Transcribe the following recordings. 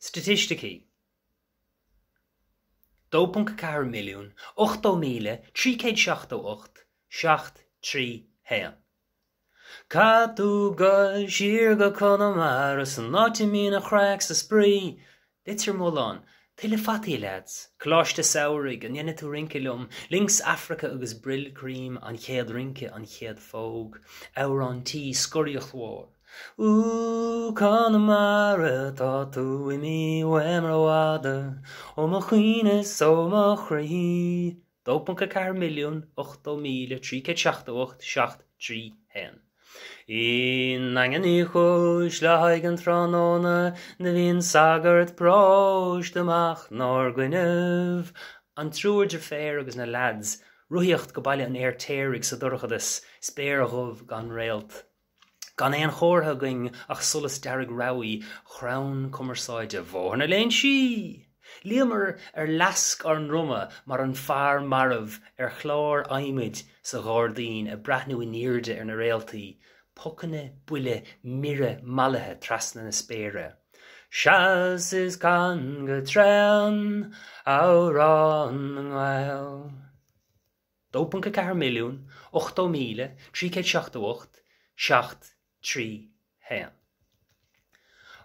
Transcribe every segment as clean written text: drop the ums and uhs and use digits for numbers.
Staitisticí, 2.4 milliún, 80,000, 378, 7, 3, 1. Caithfidh tú goil siar go Conamara san áit a mbíonn an chraic 's an spraoi. Leitir Mealláin, tuilleadh fataí a leaids, Coláiste Samhraidh, an ndéanfaidh tú rince liom, Lynx Africa agus Brylcreem, an chéad rince, an chéad phóg, amhrán tí, scoraíocht mhór. Ooh Conamara tá tú imithe uaim rófhada ó mo chuimhne 's ó mo chroí. 2.4 milliún, 80,000, 378, 7, 3, 1. I nDaingean Uí Chúis le haghaidh an tráthnóna do bhí an sagart paróiste amach 'nár gcoinnibh. An triúr deirféar agus na leaids, rothaíocht go Baile an Fheirtéaraigh sa dorchadas, spéir dhubh gan réalt. Gan aon chomhartha againn ach solas dearg rabhaidh chrann cumarsáide Bhóthar na Léinsí! Luíomar ar fhleasc ár ndroma mar an fear marbh ar chlár adhmaid sa ghairdín ag breathnú in airde ar na réaltaí, pocanna buile mire mallaithe trasna na spéire. Seas is can go tréan amhrán na nGael. 2.4 milliún, 80,000, 378, 7, 3, 1.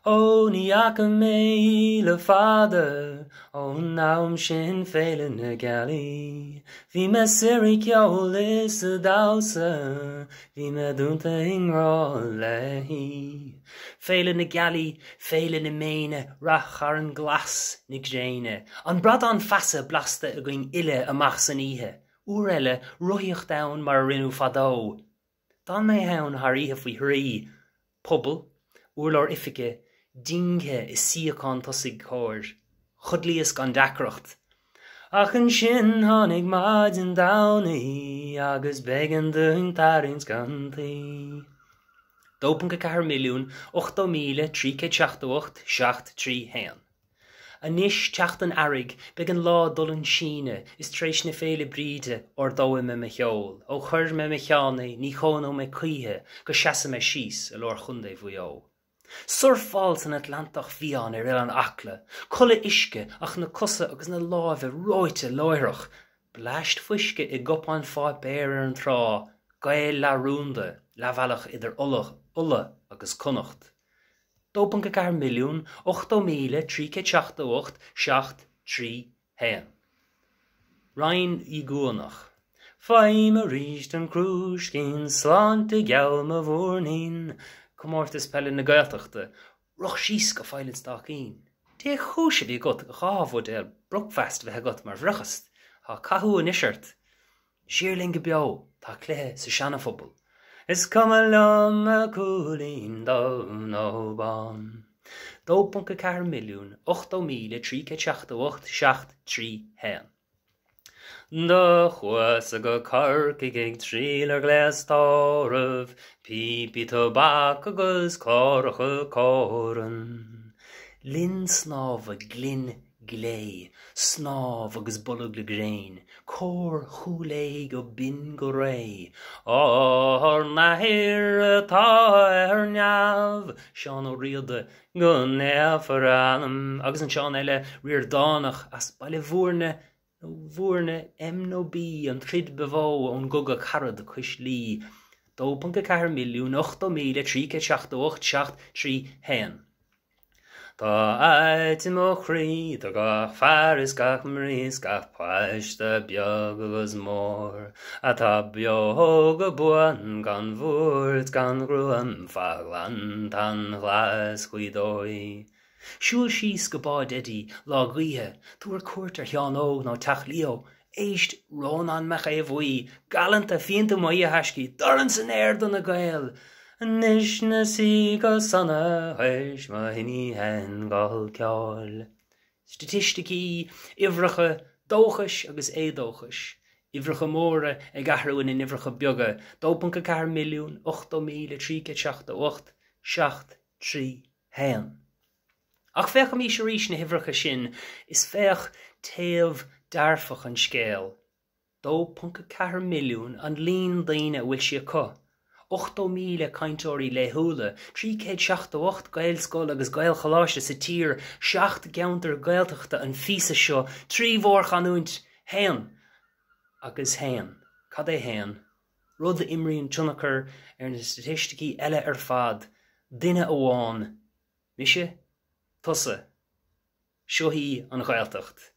Ó ní fhaca mé í le fada, ón am sin Féile na Gealaí. Bhí mé soir ag ceol is ag damhsa, bhí mé dúnta i ngrá léi. Féile na Gealaí, Féile na Méine, Rath Chairn glas na gréine. An bradán feasa blasta againn uile amach san oíche. Uair eile, rothaíocht ann mar a rinneadh fadó. D'fhan mé ann thar oíche faoi thrí. Puball, urlár oifige, dingthe i suíochán tosaigh cairr. Chodlaíos gan deacracht. Ach ansin tháinig maidin Domhnaigh agus b'éigean dúinn tarraingt chun tí. 2.4 milliún, 80,000, 378, 7, 3, 1. Anois teacht an earraigh, beidh an lá ag dul chun síneadh, is tar éis na Féile Bríde ardóidh mé mo sheol, ó chuir mé mo cheann é, ní chónóidh mé choíche go seasfaidh mé síos i lár Chontae Mhaigh Eo. Surfáil san Atlantach fiáin ar Oileán Acla, culaith uisce ach na cosa agus na lámha reoite láithreach, bleaist fuisce i gcupán pháipéir ar an trá, Gaeil leathrúnda, leathbhealach idir Ulaidh agus Connacht. 2.4 milliún, 80,000, 378, 7, 3, 1. Roinn Íogúnach. Faighim arís an crúiscín, sláinte gheal mo mhúirnín. Comórtas Peile na Gaeltachta, Rith síos go Faill an Staicín. Dé chúis a bhí agat 2 bhuidéal Buckfast a bheith agat mar bhreacfast? Tá cathú anois ort. Siar linn go beo, tá cluiche sa Seana-Phobal. Is cuma liom a cúilín dubh nó bán. 2.4 milliún, 80,000, 378, 7, 3, 1. Do chuas-sa go Corcaigh ag triall ar ghléas tórraimh, píopaí tobac agus cláracha comhrainn. Linn snámha glinn glé, snámh agus bolg le gréin, cór Chúil Aodha ó binn go réidh. Ár nAthair atá ar neamh, Seán Ó Riada, go naofar a ainm, agus an Seán eile, Ríordánach as Baile Mhúirne, nó Mhúirne, M nó B, an troid ba mhó ón gCogadh Carad cois Laoi, 2.4 milliún, 80,000, 378, 7, 3, 1. Tá áit i mo chroí do gach fear is gach mnaoi is gach páiste beag agus mór atá beo go buan gan bhuairt gan ghruaim fá ghleanntáin ghlas Ghaoth Dobhair. Siúl síos go Bád Eddie lá gaoithe, tabhair cuairt ar Sheán Óg nó Teach Leo, Éist, Rónán Mac Aodha Bhuí, galánta, fíonta maith a thaiscí, dorn san aer do na Gaeil! Anois 'na suí go sona théis mo thine fhéin dhul ceoil. Staitisticí, uimhreacha dóchais agus éadóchais, uimhreacha móra ag athrú ina n-uimhreacha beaga, 2.4 milliún, 80,000, 378, 7, 3, 1. Ach féachaimís arís na huimhreacha sin is féach taobh dearfach an scéil, 2.4 milliún an líon daoine a bhfuil sí acu. 80,000 cainteoirí laethúla, 378 Gaelscoil agus Gaelcholáiste sa tír, 7 gceantar Gaeltachta an phíosa seo, 3 mhórchanúint, haon agus haon. Cad é haon? Rud a imríonn tionchar ar na staitisticí eile ar fad, duine amháin. Mise? Tusa? Seo í an Ghaeltacht.